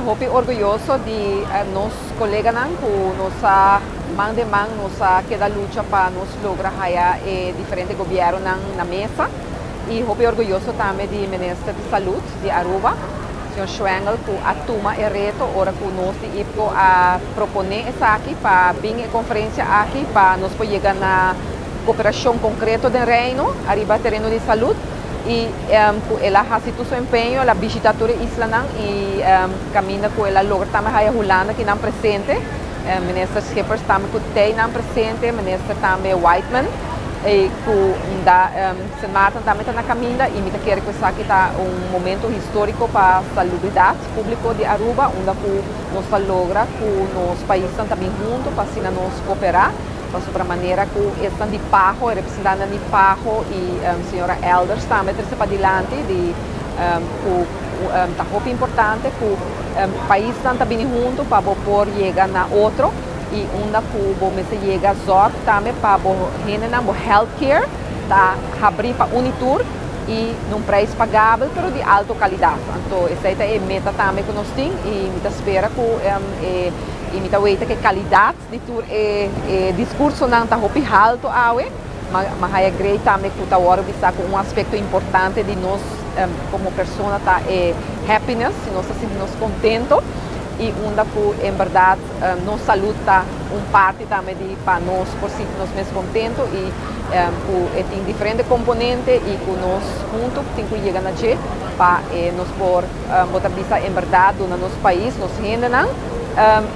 Hopi orguyoso di nos coleganan cu nos a man den man, nos a keda lucha pa nos logra haya e diferente gobiernonan na mesa y hopi orguyoso tambe di Minister di Salud di Aruba, señor Schwengle, cu a tuma e reto ora cu nos di IPKO a propone esaki pa bin e conferencia aki pa nos por yega na cooperacion concreto den Reino ariba tereno di salud y cu el a haci tur su empeño, el a bishita tur e islanan y caminda cu el a logra tambe haya Hulanda kinan presente, Minister Schippers tambe cu tey nan presente, Minister tambe Whiteman y cu da Sint Maarten tambe ta na caminda y mi ta kere cu esaki ta un momento historico pa salubridad publico di Aruba, unda cu nos ta logra cu nos paisnan tambe hunto pa asina nos coopera pa manera cu esnan di PAHO, representante di PAHO y señora Elders tambe trece padilanti di cu ta hopi importante cu paisnan tambe hunto pa por yega na otro y unda cu bo mester yega zorg tambe pa bo hendenan bo healthcare ta habri pa un y tur y nun prijs pagabel pero di alto calidad. Anto, esey ta e meta tambe cu nos tin y mi ta spera cu y mi ta weta cu calidad di tur e discursonan ta hopi halto awe, ma haya great tambe cu ta wordo bisa cu un aspecto importante di nos como persona ta e happiness, si nos ta sinti nos contento y unda cu en berdad nos salud ta un parti tambe di pa nos por sinti nos mes contento y cu tin diferente componente y cu nos hunto tin cu yega na dje pa nos por bo ta bisa en berdad duna nos pais, nos hendenan,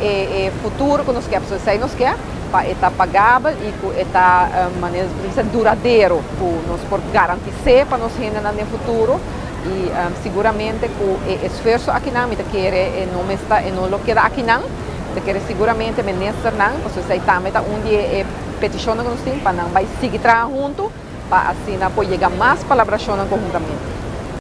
e futuro cu nos kier, so esey nos kier pa e ta pagabel y cu e ta manera bisa duradero, cu nos por garantisa pa nos hendenan den futuro y seguramente cu e esfuerso akinan, mi ta kere, no ta no lo keda akinan, ta kere seguramente ministernan, pasobra esey tambe ta un di e peticion cu nos tin pa nan bay sigui traha hunto pa asina por yega mas palabracion conhuntamente.